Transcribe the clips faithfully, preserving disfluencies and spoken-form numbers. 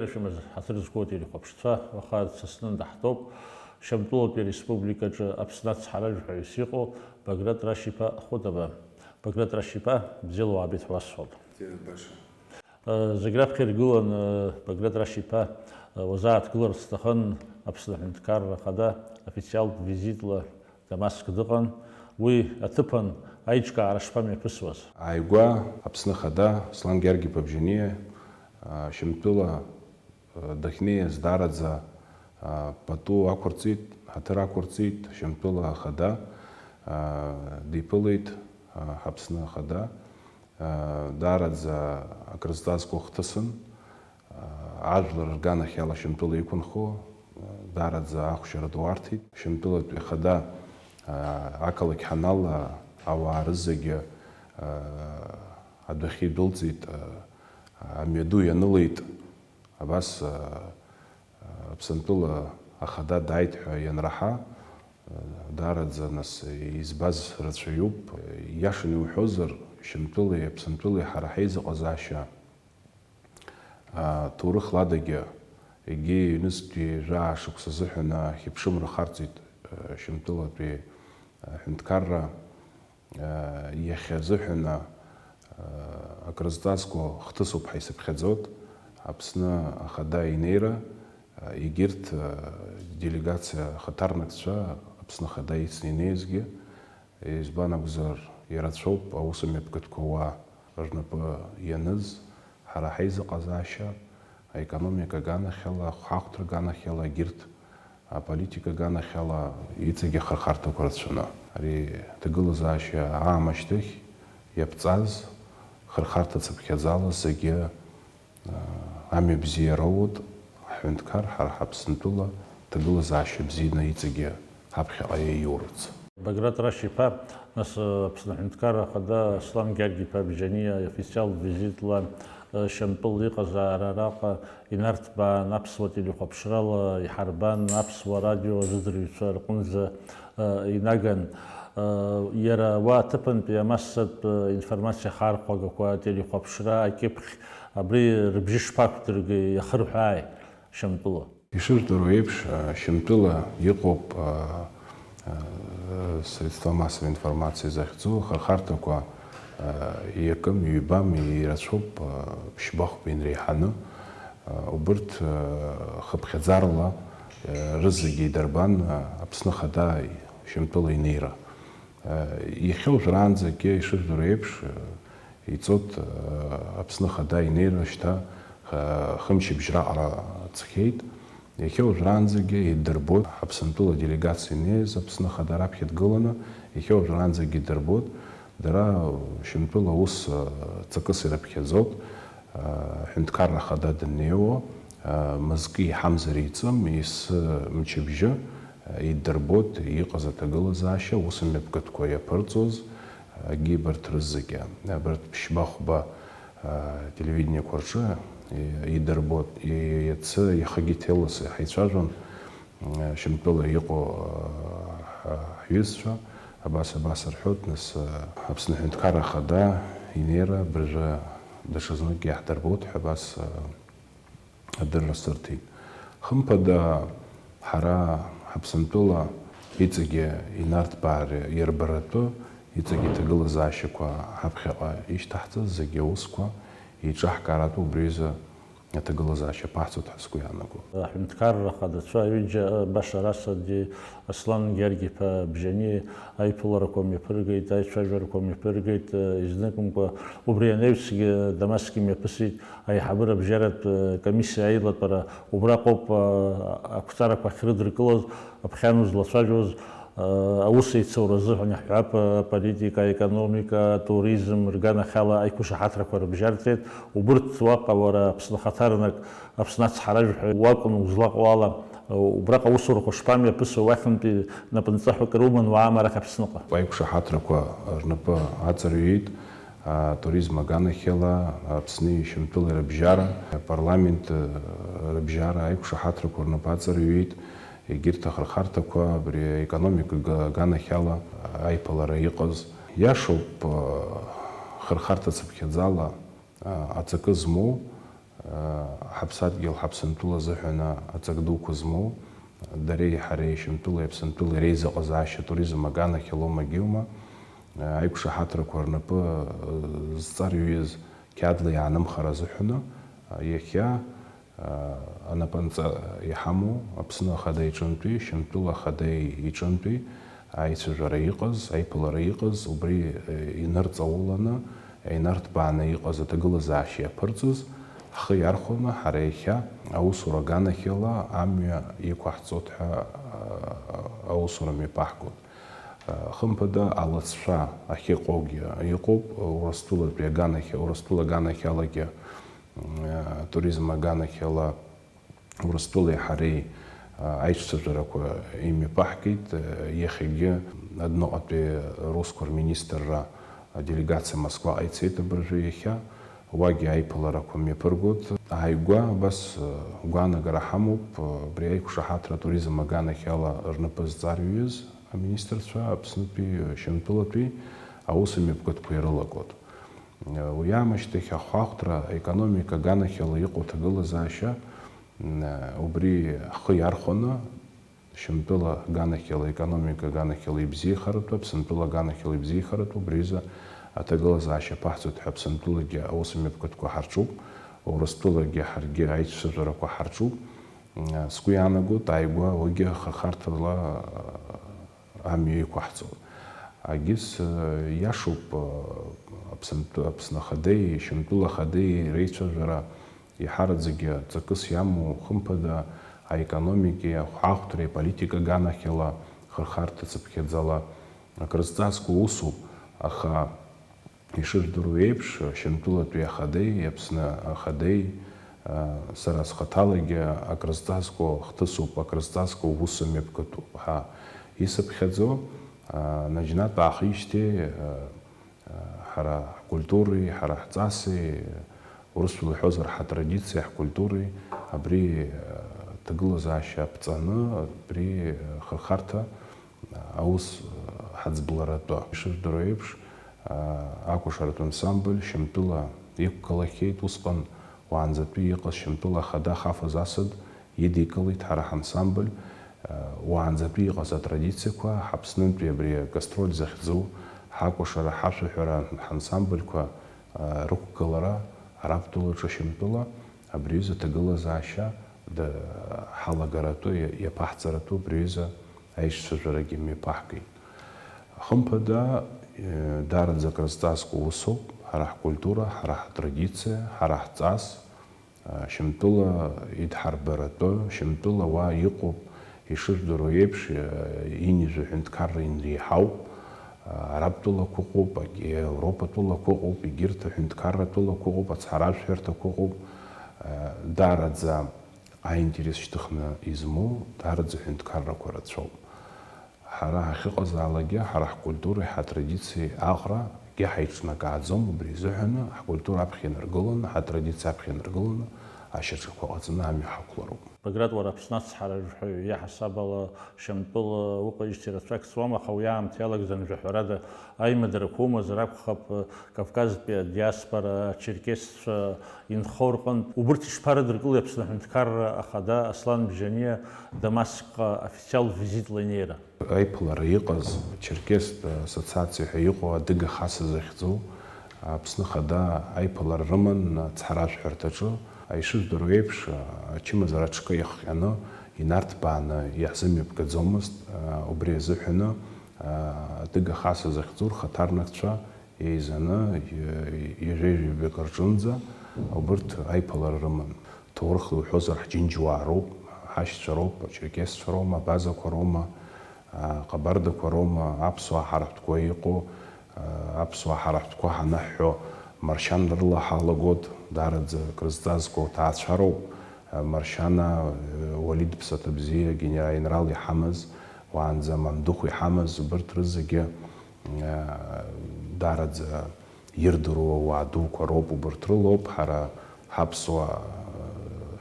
Шәымаз ҳаҭыр зқәу ателехәаԥшцәа, уаха дсасны даҳтәоуп Шьамтәылатәи ареспубликаҿы Аԥсны ацҳаражәҳәаҩыс иҟоу Баграт Рашь-иԥа Хәытаба. Баграт Рашь-иԥа, бзиала уаабеит ҳәа уасҳәалт. Бзиа, баша. Зегь раԥхьа иргылан, Баграт Рашь-иԥа, уазааҭгыларц сҭахын Аԥсны Аҳәынҭқарра Ахада официалтә визитла Дамаск дыҟан. Уи аҭыԥан аиҿкаара шԥамҩаԥысуаз? Ааигәа Аԥсны Ахада Аслан Георги-иԥа Бжьаниа, а, Шьамтәыла, а, дахьнеиз даараӡа, а, пату ақәырҵеит, ҳаҭыр ақәырҵеит, Шьамтәыла Ахада, а, диԥылеит, а, ҳАԥсны Ахада. Даараӡа акрызҵазкуа хҭысын, ажәлар рганахьала Шьамтәыла иқәынхо, даараӡа ахәшьара ду арҭеит. Шьамтәылатәи ахада ақалақь ҳанала, ауаа рызегьы адәахьы идәылҵит, амҩаду ианылеит. Абас, а, а, Аԥсынтәыла ахада дааит ҳәа ианраҳа, а, даараӡа, нас, избаз рацәаҩуп. Иашаны иуҳәозар, Шьамтәылеи Аԥсынтәылеи ҳара ҳаизыҟазаашьа, а, ҭоурыхладагьы, егьи ҩнызқьтәи жәаа шықәса азыҳәан ахьыԥшымра харҵеит, а, Шьамтәылатәи аҳәынҭқарра. Иахьа азыҳәан акрызҵазкуа хҭысуп ҳәа исыԥхьаӡоит. Аԥсны Ахада инеира, егьырҭ делегациа ахаҭарнакцәа Аԥсны Ахада ицны инеизгьы, избан акәзар, ирацәоуп аусмҩаԥгатәқәа уа рнапы ианыз, ҳара ҳаизыҟазаашьа, аекономика аганахьала, ахәҳахәҭра аганахьала, егьырҭ аполитика аганахьала иҵегьы ахырхарҭақәа рацәаны. Ари аҭагылазаашьа аамышьҭахь иаԥҵаз хырхарҭа цыԥхьаӡала зегьы, а, амҩа бзиа роуеит, ҳҳәынҭқар, ҳара ҳаԥсынтәыла ҭагылазаашьа бзианы иҵегьы ҳаԥхьаҟа иаиурц. Баграт Рашь-иԥа, нас, Аԥсны Аҳәынҭқарра Ахада Аслан Георги-иԥа Бжьаниа официалтә визитла, э, Шьамтәыла иҟазаара араҟа инарҭбаан, аԥсуа телехәаԥшрала иҳарбан, аԥсуа радио азыӡырҩцәа рҟынӡа, э, инаган. Э, иара уа аҭыԥантәи амассатә, э, информациа ахархәагақәа, ателехәаԥшра акьыԥхь абри рыбжьы шԥақәдыргеи, иахырҳәааи Шьамтәыла? Ишыжәдыруа еиԥш, Шьамтәыла иҟоуп, средства массовой информации захьӡу ахырхарҭақәа, иакым, ҩбам, ирацәоуп, ԥшьба-хәба инреиҳаны. Убырҭ хыԥхьаӡарала рызегьы идырбан Аԥсны Ахада Шьамтәыла инеира. Иахьа уажәраанӡагьы, ишыжәдыруа еиԥш, Ицоит, э, Аԥсны Ахада инеира шьҭа, э, хымчыбжь раҟара ҵхьеит. Иахьа уажәраанӡагьы идырбоит, Аԥсынтәыла делегациа инеиз Аԥсны Ахада раԥхьа дгыланы, иахьа уажәраанӡагьы идырбоит, дара Шьамтәыла аус, э, ҵакыс ирыԥхьаӡоит, э, Ҳәынҭқарра Ахада даннеиуа, э, мызкы иҳамзар еиҵым, ес мчыбжьы, э, идырбоит иҟаз аҭагылазаашьа, аусмҩаԥгатәқәа иаԥырҵоз, Егьи абарҭ рызегьы, абарҭ ԥшьба-хәба, а, телевидениеқәа рҿы, и-, идырбоит, и-, иацы, иахагьы ҭелласы ҳаицәажәон, м, Шьамтәыла иҟоу, а, ҳ-, ҳҩызцәа, абас, абас рҳәоит, нас, а, Аԥсны Аҳәынҭқарра Ахада инеира абыржәы даҽазнык иаҳдырбоит ҳәа абас, а, адырра сырҭеит. Хымԥада, ҳара ҳаԥсынтәыла иҵегьы инарҭбаар иарбаратәы, иҵегьы иҭагылазаашьақәа ҳаԥхьаҟа ишьҭаҳҵаз зегьы аусқәа еиҿаҳкааратәы убри азы аҭагылазаашьа ԥаҳҵоит ҳәа сгәы иаанагоит. Аҳәынҭқарра Ахадацәа ҩыџьа, баша расагьы Аслан Георги-иԥа Бжьани аиԥыларақәа мҩаԥыргеит, аицәажәарақәа мҩаԥыргеит, изныкымкәа убри анаҩсгьы Дамаск имҩаԥысит аиҳабыра абжьаратә комиссиа аилатәара. Убраҟоуп ақәҵарақәа ахьрыдыркылоз, аԥхьан узлацәажәоз аус еицура азыҳәан иаҳҳәап, аполитика, аекономика, атуризм рганахьала аиқәшаҳаҭрақәа рыбжьарҵеит. Убырҭ уаҟа уара Аԥсны ахаҭарнак, Аԥсны ацҳаражә ҳәа уакәын узлаҟоу ала, убраҟа аусурақәа шԥамҩаԥысуеи, уахьынтәи напынҵа ҳәа акыр уман уаама арахь Аԥсныҟа? Аиқәшаҳаҭрақәа рнапы аҵарҩит атуризм аганахьала Аԥсни Шьамтәылеи рыбжьара, апарламент рыбжьара аиқәшаҳаҭрақәа рнапы аҵарҩит, егьырҭ ахырхарҭақәа абри аекономика га-, аганахьала аиԥылара иҟаз. Иашоуп, хырхарҭа цыԥхьаӡала аҵакы змоу, Ҳаԥсадгьыл, ҳаԥсынтәыла азыҳәан аҵак дуқәа змоу, дареи ҳареи, Шьамтәылеи Аԥсынтәылеи реизыҟазаашьа атуризм аганахьала ума-гьыума, аиқәшаҳаҭрақәа рнапы зҵарҩыз қьаадла иаанымхар азыҳәан, иахьа анапынҵа иҳамоу Аԥсны Ахада иҿынтәи, Шьамтәыла Ахада иҿынтәи аицәажәара иҟаз, аиԥылара иҟаз, убри инырҵауланы, инарҭбааны иҟаз аҭагылазаашьа иаԥырҵаз, ҳхы иархәаны, ҳара иахьа аусура аганахьала амҩа иқәаҳҵоит ҳәа аусура мҩаԥаҳгоит. Хымԥада, алыҵшәа ахьыҟоугьы иҟоуп, Урыстәылатәи аганахьа, Урыстәыла аганахьалагьы, атуризм аганахьала Урыстәылеи ҳареи аиҿцәажәарақәа имҩаԥаҳгеит. Иахьагьы адәныҟатәи русқәа рминистрра аделегациа Москваҟа ицеит абыржәы иахьа. Уагьы аиԥыларақәа мҩаԥыргоит. Ааигәа абас гәаанагара ҳамоуп, абри аиқәшаҳаҭра атуризм аганахьала рнапы зҵарҩыз аминистрцәа Аԥснытәи, Шьамтәылатәи аусмҩаԥгатәқәа ирылагоит. Уи аамышьҭахь ахәаахәҭра аекономика аганахьала иҟоу аҭагылазаашьа, убри ҳхы иархәаны, Шьамтәыла аганахьала, аекономика аганахьала ибзиахаратәы, Аԥсынтәыла аганахьала ибзиахаратәы, убри аҩыза аҭагылазаашьа аԥаҳҵоит ҳәа Аԥсынтәылагьы аусмҩаԥгатәқәа ҳарҿуп, Урыстәылагьы ҳаргьы аицәажәарақәа ҳарҿуп. Сгәы иаанагоит, ааигәа уигьы ахырхарҭала амҩа иқәаҳҵоит. Агьыс, иашоуп, Аԥсынтә-, Аԥсны Ахадеи Шьамтәыла Ахадеи реицәажәара иаҳараӡакгьы ҵакыс иамоу, хымԥада, аекономикеи, ахәаахәҭреи, аполитика аганахьала, хырхарҭа цыԥхьаӡала акрызҵазкуа усуп, аха, ишыжәдыруа еиԥш, Шьамтәылатәи Ахадеи, Аԥсны Ахадеи, сара схаҭалагьы акрызҵазкуа хҭысуп, акрызҵазкуа усмҩаԥгатәуп ҳәа исыԥхьаӡо, наџьнатә аахижьҭеи, ҳара ҳкультуреи, ҳара ҳҵаси, урысшәала иҳәозар, ҳатрадициеи ҳкультуреи абри, ҭагылазаашьа аԥҵаны, абри хырхарҭа аус ҳаӡбларатәы. Ишыжәдыруа еиԥш, акәашаратә ансамбль Шьамтәыла иқәгылахьеит, усҟан уаанӡатәи иҟаз Шьамтәыла Ахада Хафыз Асыд идикылеит ҳара ҳансамбль, уаанӡатәи иҟаз атрадициақәа, ҳаԥснынтәи абри агастроль захьӡу, ҳакәашара, ҳашәаҳәара ҳансамбльқәа рықәгылара Арабтәылаҿы Шьамтәыла, абри аҩыза аҭагылазаашьа ҳалагаратәы, иаԥаҳҵаратәы абри аҩыза аиҿцәажәарагьы мҩаԥаҳгеит. Хымԥада, даараӡа акрызҵазкуа усуп, ҳара ҳкультура, ҳара ҳтрадициа, ҳара ҳҵас, Шьамтәыла идҳарбаратәы, Шьамтәыла уа иҟоуп, ишыжәдыруа еиԥш, ҩынҩажәа ҳәынҭқарра инреиҳауп, Арабтәылақәа ыҟоуп, Европатәылақәа ыҟоуп, егьырҭ аҳәынҭқарратәылақәа ыҟоуп, ацҳаражәҳәарҭақәа ыҟоуп, даараӡа аинтерес шьҭыхны измоу, даараӡа ҳәынҭқаррақәа рацәоуп. Ҳара ҳахьыҟазаалакгьы, ҳара ҳкультуреи ҳатрадициеи аҟара акгьы ҳаиҿнакааӡом, убри азыҳәаны ҳкультура аԥхьа инаргыланы, ҳатрадициа аԥхьа инаргыланы, ашьаҿақәа ҟаҵаны амҩа ҳақәлароуп. Баграт, уара Аԥсны ацҳаражәҳәаҩ, иаҳасаб ала Шьамтәыла уҟаижьҭеи рацәак ҵуам, аха уи аамҭа иалагӡаны жәаҳәарада аимадарақәа умазар акәхап, Кавказтәи адиаспора, ачерқьесцәа инхо рҟынтә. Убырҭ ишԥарыдыркылеи Аԥсны аҳәынҭқарра ахада Аслан Бжьаниа Дамаскҟа официалтә визитла инеира? Аиԥылара иҟаз, Черкесстә ассоциациа ҳәа иҟоу Адыга Хаса захьӡу, Аԥсны Ахада аиԥылара рыман ацҳаражәҳәарҭаҿы, ишыжәдыруа еиԥш, ачымазара аҽкы иахҟьаны, инарҭбааны иаҳзымҩаԥгаӡомызт, убри азыҳәаны, Адыга Хаса захьӡу рхаҭарнакцәа еизаны, ҩажәеи жәаҩык рҿынӡа убырҭ аиԥылара рыман. Ҭоурыхла иуҳәозар, ҳџьынџьуаа роуп, ҳашьцәа роуп, ачеркесцәа роума, абазақәа роума, аҟабардақәа роума, аԥсуаа ҳара ҳтәқәа иҟоу, аԥсуаа ҳара ҳтәқәа ҳанаҳҳәо, Маршьан рыла ҳалагоит, даараӡа крызҵазкуа уҭаацәа роуп. Маршьана, Уалид Ԥсаҭабзиа, генера-, генерал иҳамаз, уаанӡа Мамдыхә иҳамаз, убырҭ рызегьы даараӡа ирдыруа ауаа дуқәа роуп, убырҭ рылоуп ҳара ҳаԥсуаа,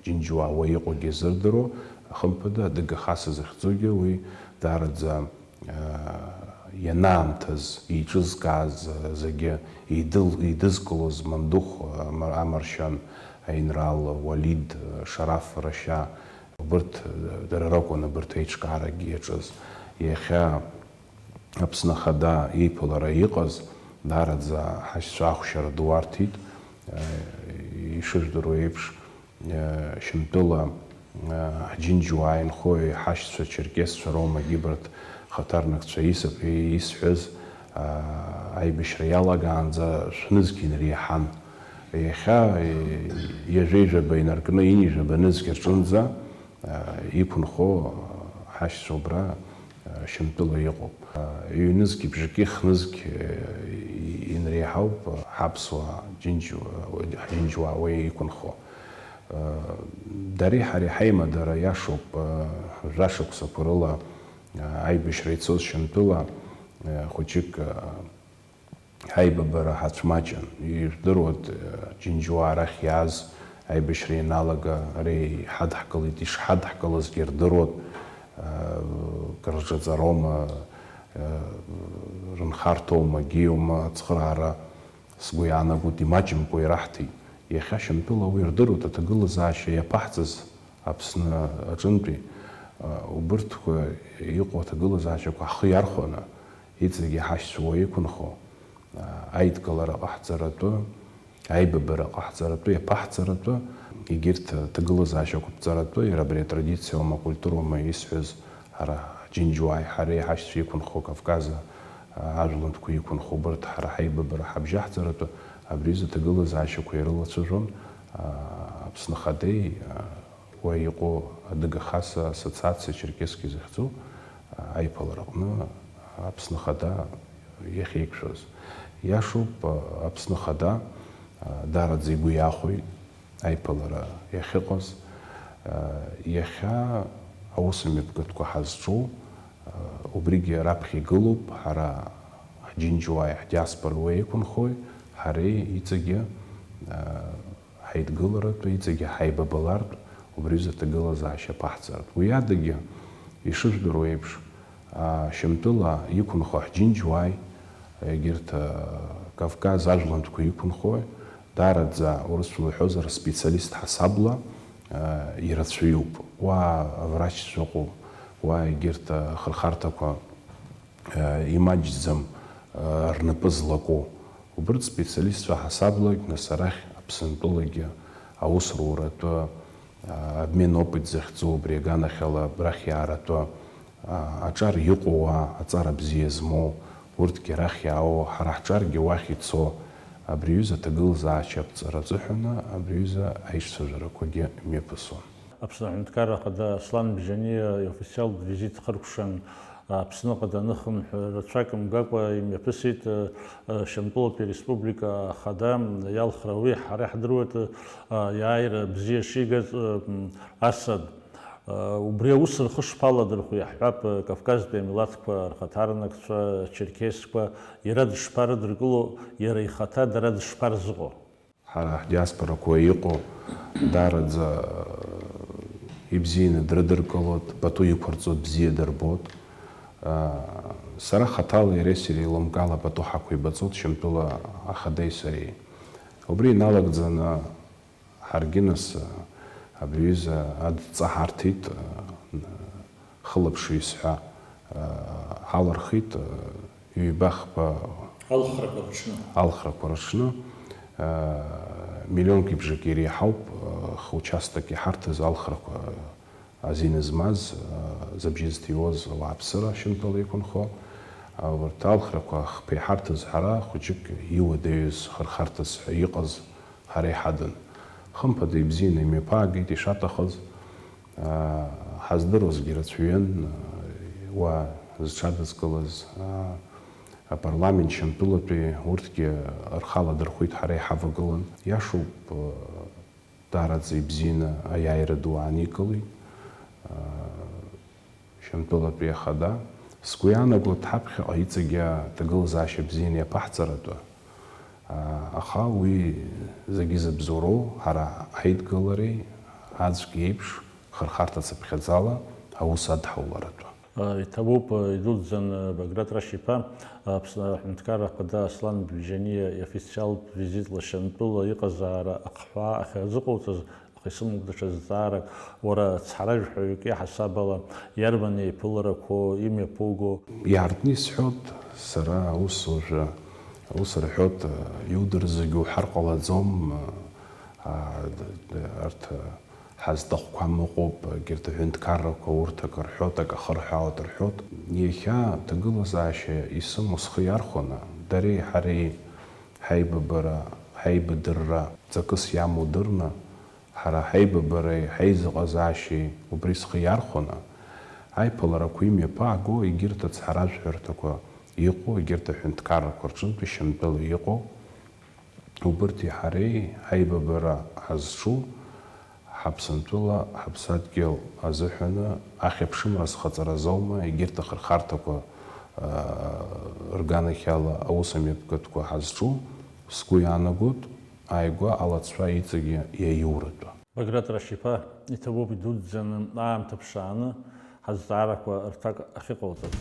џьынџьуаа уа иҟоугьы зырдыруа, хымԥада, Адыга Хаса захьӡугьы уи даараӡа ианаамҭаз, еиҿызкааз зегьы еидыл-, еидызкылоз Мамдыхә, Амар-, Амаршьан, Аинрал Уалид, Шараф Рашьа, убырҭ дара ракәын абырҭ аиҿкаарагьы иаҿыз. Иахьа Аԥсны Ахада иԥылара иҟаз, даараӡа ҳашьцәа ахәшьара ду арҭеит. Ишыжәдыруа еиԥш, Шьамтәыла ҳџьынџьуаа инхо ҳашьцәа черкесцәа роума, егьибарҭ хаҭарнакцәа исҳәаз, аибашьра иалагаанӡа шәнызқь инреиҳан. Иахьа ҩажәеи жәаба инаркны ини жәаба нызқь рҿынӡа иқәынхо ҳашьцәа убра Шьамтәыла иҟоуп. Ҩнызқь бжаки хнызқь инреиҳауп ҳаԥсуаа џьынџьуаа уи иқәынхо. Дареи ҳареи ҳаимадара иашоуп, жәашықәсақәа рыла аибашьра ицоз Шьамтәыла хәыҷык ҳаибабара ҳацәмаҷын. Ижәдыруеит, џьынџьуаа арахь иааз аибашьра ианалага, ари ҳадҳкылеит, ишҳадҳкылазгьы рдыруеит, кыр рҿаҵароума, рынхарҭоума, гиоума, ацхыраара сгәы иаанагоит, имаҷымкәа ираҳҭеит. Иахьа Шьамтәыла уи рдыруеит, аҭагылазаашьа иаԥаҳҵаз Аԥсны аҿынтәи, убырҭқәа иҟоу аҭагылазаашьақәа ҳхы иархәаны, иҵегьы ҳашьцәа уа иқәынхо, аидкылара ҟаҳҵаратәы, аибабара ҟаҳҵаратәы, иаԥаҳҵаратәы, егьырҭ аҭагылазаашьақәа ԥҵаратәы, иара абри атрадициоума, акультуроума исҳәаз, ҳара ҳџьынџьуааи ҳареи ҳашьцәа иқәынхо Кавказы, ажәлантәқәа иқәынхо убырҭ ҳара ҳаибабара ҳабжьаҳҵаратәы, абри аҩыза аҭагылазаашьақәа ирылацәажәон, Аԥсны Ахадеи, уа иҟоу Адыга Хаса ассоциациа Черкесск изыхьӡу аиԥылараҟны Аԥсны Ахада иахьеиқәшәаз. Иашоуп, Аԥсны Ахада даараӡа игәы иахәеит аиԥылара иахьыҟаз. Иахьа аусмҩаԥгатәқәа ҳазҿу, убригьы раԥхьа игылоуп, ҳара ҳџьынџьуааи ҳдиаспора уа иқәынхои ҳареи иҵегьы ҳаидгыларатәы, иҵегьы ҳаибабалартә, убри аҩыза аҭагылазаашьа аԥаҳҵаратә. Уи адагьы, ишыжәдыруа еиԥш, Шьамтәыла иқәынхо ҳџьынџьуааи, егьырҭ Кавказ ажәлантәқәа иқәынхои, даараӡа, урысшәала иҳәозар, специалист ҳасабла ирацәаҩуп. Уа аврачцәа ыҟоуп, уа егьырҭ ахырхарҭақәа имаҷӡам, рнапы злаку. Убырҭ специалистцәа ҳасаблагь, нас арахь Аԥсынтәылагьы аус руратәы, обмен опыт захьӡу, убри аганахьала абрахь иааратәы, аҿар иҟоу уаа, аҵара бзиа змоу, урҭгьы арахь иаауа, ҳара ҳҿаргьы уахь ицо, абри аҩыза аҭагылазаашьа аԥҵара азыҳәаны абри аҩыза аиҿцәажәарақәагьы мҩаԥысуан. Аԥсны Аҳәынҭқарра Ахада Аслан Бжьаниа иофициалтә визит хыркәшан Аԥсныҟа даныхынҳә, рацәак мгакәа имҩаԥысит, э, э, Шьамтәылатәи Ареспублика Ахада иалхра. Уи ҳара иаҳдыруеит, э, иааира бзиа шигаз, э, м, Асад. Э, убри аус рхы шԥаладырхәо иаҳҳәап, э, Кавказтәи амилаҭқәа рхаҭарнакцәа, ачерқьесқәа, иара дышԥарыдыркыло, иара ихаҭа дара дышԥарзыҟо. Ҳара ҳдиаспорақәа иҟоу даараӡа ибзианы дрыдыркылоит, пату иқәырҵоит, бзиа дырбоит. Сара хаҭала иареи сареи еилымкаала пату ҳақәибаҵоит Шьамтәыла Ахадеи сареи. Убри иналагӡаны ҳаргьы нас абри аҩыза адҵа ҳарҭеит, хылаԥшҩыс ҳәа, ҳалырхит, ҩба-хԥа алхрақәа рыҽны. Алхрақәа рыҽны, миллионки бжак иреиҳауп, хы-участок иҳарҭаз алхрақәа азин змаз, зыбжьы зҭиуаз ауааԥсыра Шьамтәыла иқәынхо. Урҭ алхрақәа хԥеиҳарҭаз ҳара хәыҷык иуадаҩыз хырхарҭас ҳәа иҟаз ҳара иҳадын. Хымԥада ибзианы имҩаԥаагеит ишаҭахыз. Ҳаздыруазгьы рацәаҩын, уа зҽадызкылаз, апарламент Шьамтәылатәи урҭгьы рхы аладырхәит ҳара иҳавагылан. Иашоуп, даараӡа ибзианы аиааира ду ааникылеит. Шьамтәылатәи ахада, сгәы иаанагоит, ҳаԥхьаҟа иҵегьы аҭагылазаашьа бзианы иаԥаҳҵаратәы, аха уи зегьы зыбзоуроу ҳара ҳаидгылареи аӡәк иеиԥш хырхарҭа цыԥхьаӡала аус адҳауларатәы. Иҭабуп, идуӡӡан, Баграт Рашь-иԥа, Аԥсны аҳәынҭқарра ахада Аслан Беџьаниа иофициалтә визитла Шьамтәыла иҟазаара ахҳәаа ахьазыҟауҵаз, аха исымоуп даҽа зҵаарак, уара цҳаражәҳәаҩык иаҳасаб ала, иарбан еиԥыларақәоу имҩаԥуго? Иаартны исҳәоит, сара аус уажәы, аус рҳәоит, иудыр зегьы уҳәар ҟалаӡом, а, д-, д-, арҭ, ҳазҭахқәам ыҟоуп, егьырҭ аҳәынҭқаррақәа урҭ акы рҳәоит, акы ахырҳәаауеит рҳәоит. Иахьа аҭагылазаашьа исымоу схы иархәаны, дареи ҳареи ҳаибабара, ҳаибадырра ҵакыс иамоу дырны, ҳара ҳаибабареи ҳаизыҟазаашьеи убри схы иархәаны, аиԥыларақәа имҩаԥааго егьырҭ ацҳаражәҳәарҭақәа иҟоу егьырҭ аҳәынҭқаррақәа рҿынтәи Шьамтәыла иҟоу, убырҭи ҳареи ҳаибабара ҳазҿу, Ҳаԥсынтәыла, ҳаԥсадгьыл азыҳәаны ахьыԥшымра зхаҵаразоума, егьырҭ ахырхарҭақәа, аа, рганахьала аус амҩаԥгатәқәа ҳазҿу, сгәы иаанагоит, ааигәа алацәа иҵегьы иаиуратәы. Баграт Рашь-иԥа, иҭабуп идуӡӡаны аамҭа ԥшааны ҳазҵаарақәа рҭак ахьыҟауҵаз.